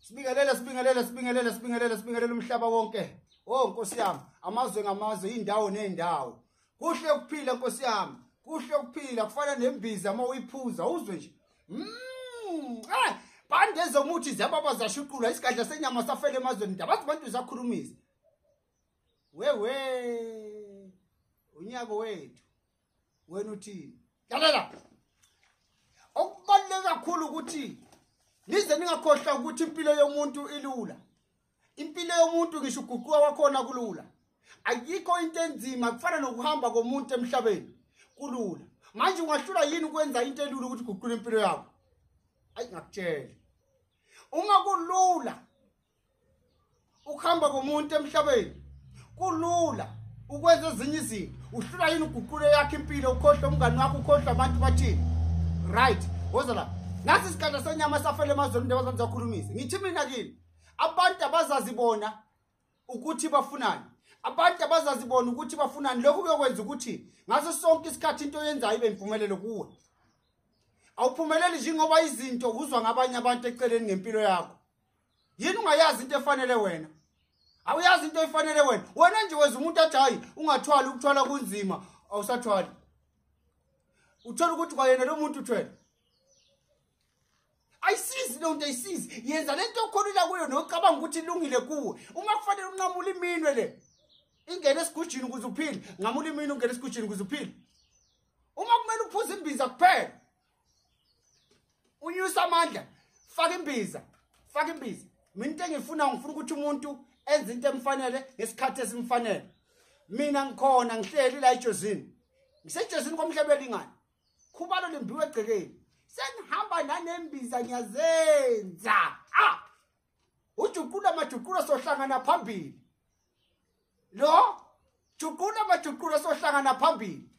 Sibingelele, sibingelele, sibingelele, sibingelele, sibingelele umhlaba wonke. Oh Nkosi yami, amazwe ngamazwe, indawo nendawo. Kuhle ukuphila Nkosi yami. Kuhle ukuphila kufana nembiza uma uyiphuza uzwe nje. Bande zomuthi ziyababa zashuqula isigadla senyama safele emazweni ndaba abantu zakhulumisa. Wewe unyaka wethu wena uthini? Lalela. Okubaluleke kakhulu ukuthi nize ningakhohlwa ukuthi impilo yomuntu ilula. Impilo yomuntu ngisho uguquka kwakhona kulula. Ayikho into enzima kufana nokuhamba komuntu emhlabeni kulula. Manje ungahlula yini ukwenza into elula ukuthi uguqule impilo yakho? Ayi ngakutshela. Uma kulula ukuhamba komuntu emhlabeni kulula ukwenza ezinye izinto, uhlula yini uguqule yakho impilo, ukhohlwe umngani wakho, ukhohlwe abantu bathini? Right, woza la. Nasi isigadla senyama safele emazweni ndaba zami zakhulumisa. Ngithi mina kini, abantu abazazibona ukuthi bafunani. Abantu abazazibona ukuthi bafunani. Lokhu kuyokwenza ukuthi ngaso sonke isikhathi into oyenzayo ibe impumelelo kuwe. Awuphumeleli njengoba izinto uzwa ngabanye abantu eceleni ngempilo yakho. Yini ungayazi into efanele wena? Awuyazi into efanele wena. Wena nje weza umuntu athi hayi ungathwali, ukuthwala kunzima, awusathwali. Uthola ukuthi kwayena lo muntu uthwele. Ayisizi leyo nto, ayisizi. Yenza lento okholelwa kuyo nocabanga ukuthi ilungile kuwe. Uma kufanele unqamule iminwe le ingene esigujini ukuze uphile, nqamula iminwe ungene esigujini ukuze uphile. Uma kumele uphuze imbiza kuphela, unyusa amandla, faka imbiza, faka imbiza. Mina into engifuna, ngifuna ukuthi umuntu enze into emfanele ngesikhathi esimfanele. Mina ngikhona ngihleli la eJozini, ngiseJozini komhlaba elingane, khubalo limbiwe egcekeni, sengihamba nanembiza ngiyazenza. Ujuqula majuqula sohlangana phambili, lo juqula majuqula sohlangana phambili.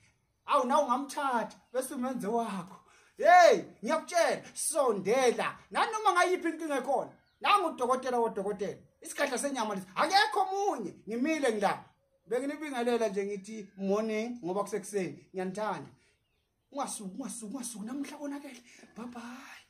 Awu nawe ungamthatha bese umenze wakho. Hey, ngiyakutshela, sondela nanoma ngayiphi inkinga ekhona. Nangu udokotela wodokotela, isigadla senyama lesi, akekho omunye. Ngimile ngila, benginibingelela nje ngithi morning ngoba kusekuseni. Ngiyanithanda. Ungasuki, ungasuki, ungasuki, namuhla konakele. Bye bye.